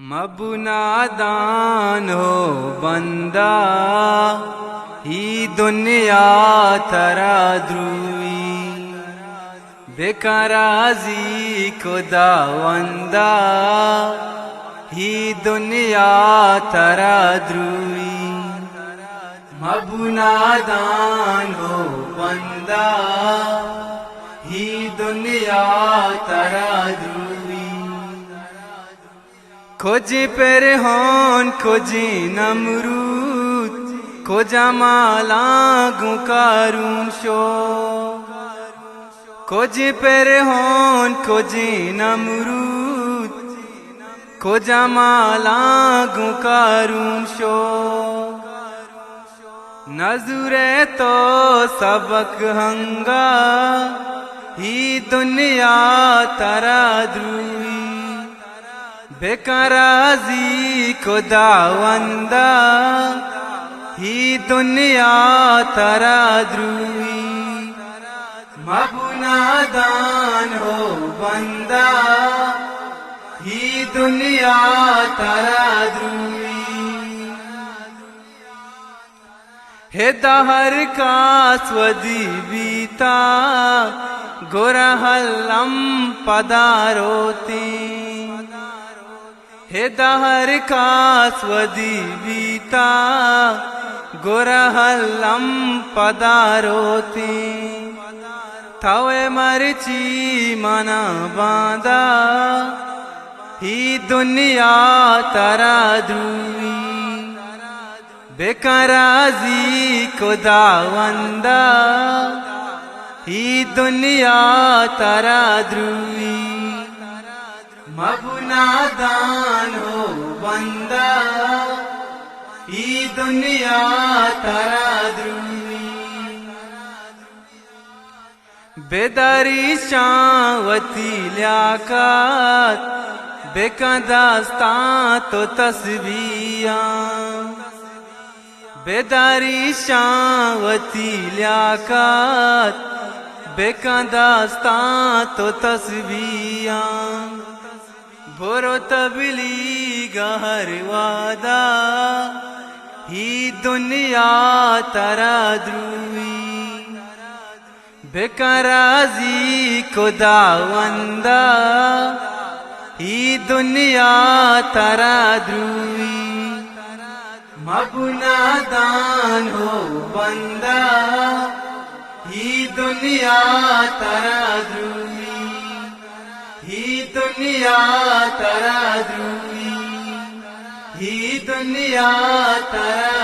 مبو نادان او بندہ، ہی دنیا ترا دروی۔ بکن راضی خداوندا، ہی دنیا ترا دروی۔ مبو نادان او بندہ، ہی دنیا ترا دروی۔ کجیں فرعون، کجیں نمرود، کجا مالاں گوں قارون شو۔ کجیں فرعون، کجیں نمرود، کجا مالاں گوں قارون شو۔ نزورئے تو سبق ہنگا، ہی دنیا ترا دروی۔ بکن راضی خداوندا، ہی دنیا ترا دروی۔ مبو نادان او بندہ، ہی دنیا ترا دروی۔ ہدا ہر کس ودی بیتا، گورا الم پدا روتیں۔ ہدا ہر کس ودی بیتا، گورا الم پدا روتیں۔ توئے مرچی منا باندا، ہی دنیا ترا دروی۔ بکن راضی خداوندا، ہی دنیا ترا دروی۔ مبو نادان او بندہ، ہی دنیا ترا دروی۔ بداریشاں وتی لیاقت، بکن دستاں تو تسبیحاں۔ بداریشاں وتی لیاقت، بکن دستاں تو تسبیحاں۔ برو تبلیغ ہر وہدا، ہی دنیا ترا دروی۔ بکن راضی خداوندا، ہی دنیا ترا دروی۔ مبو نادان او بندہ، ہی دنیا ترا دروی۔ ہی دنیا ترا دروی۔ ہی دنیا ترا